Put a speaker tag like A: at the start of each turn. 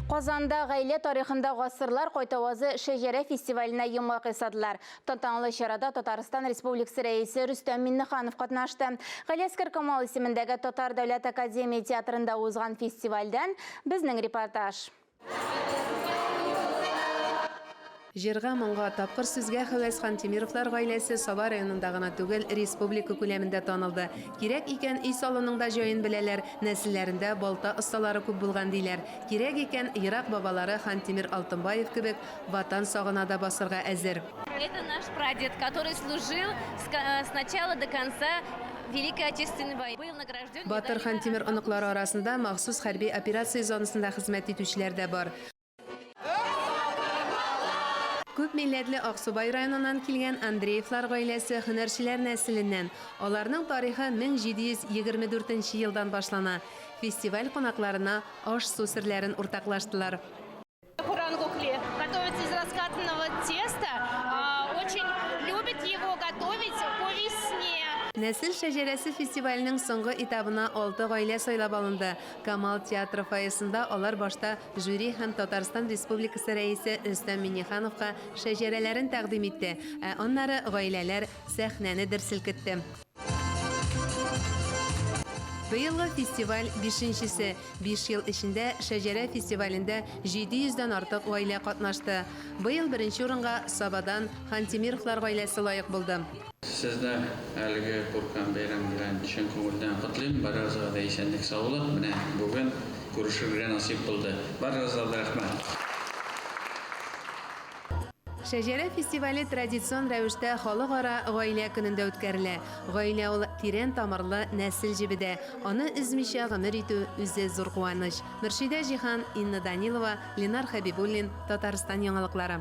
A: Казанда гаилә тарихында гасырлар кайтавазы Шәҗәрә фестиваленә йомгак ясадылар. Тантаналы чарада Татарстан Республикасы Рәисе Рөстәм Миңнеханов катнашты. Галиәсгар Камал исемендәге Татар дәүләт академия театрында узган фестивальдән безнең репортаж.
B: Җырга, моңга, тапкыр сүзгә һәвәс Хантимировлар гаиләсе Саба районында гына түгел, республика күләмендә танылды. Кирәк икән, өй салуның да җаен беләләр, нәселләрендә балта осталары күп булган, диләр. Кирәк икән, ерак бабалары Хантимир Алтынбаев кебек Ватан сагына да басырга әзер.
C: Это наш прадед, который служил с начала до конца Великой Отечественной войны. Был награжден
B: Батыр Хантимир оныклары арасында махсус хәрби операция зонасында хезмәт итүчеләр дә бар. Күп милләтле Аксубай районыннан килгән Андреевлар гаиләсе һөнәрчеләр нәселеннән. Аларның тарихы 1724 нче елдан башлана. Фестиваль кунакларына аш-су серләрен уртаклаштылар.
D: Курангукли готовится из раскатанного теста. Очень любят его готовить по весне.
B: Нәсел шәҗәрәсе фестиваленең соңгы этабына алты гаилә сайлап алынды. Камал театры фойесында алар башта Жюри һәм Татарстан Республикасы Рәисе Рөстәм Миңнехановка шәҗәрәләрен тәкъдим итте, ә аннары гаиләләр сәхнәне дер селкетте. Быелгы фестиваль, бишенчесе. Биш ел эчендә Шәҗәрә фестивалендә 700 дән артык гаилә катнашты. Быел беренче урынга Сабадан Хантимировлар гаиләсе лаек булды.
E: Сезне әлеге күркәм бәйрәм белән чын күңелдән котлыйм. Барыгызга да исәнлек-саулык. Менә бүген күрешергә насыйп булды. Барыгызга да рәхмәт.
B: Шәҗәрә фестивале традицион рәвештә Халыкара гаилә көнендә үткәрелә. Гаилә ул, тирән тамырлы нәсел җебе дә. Аны өзмичә гомер итү, үзе зур куаныч. Мөршидә Җиһан, Инна Данилова, Ленар Хәбибуллин, Татарстан яңалыклары.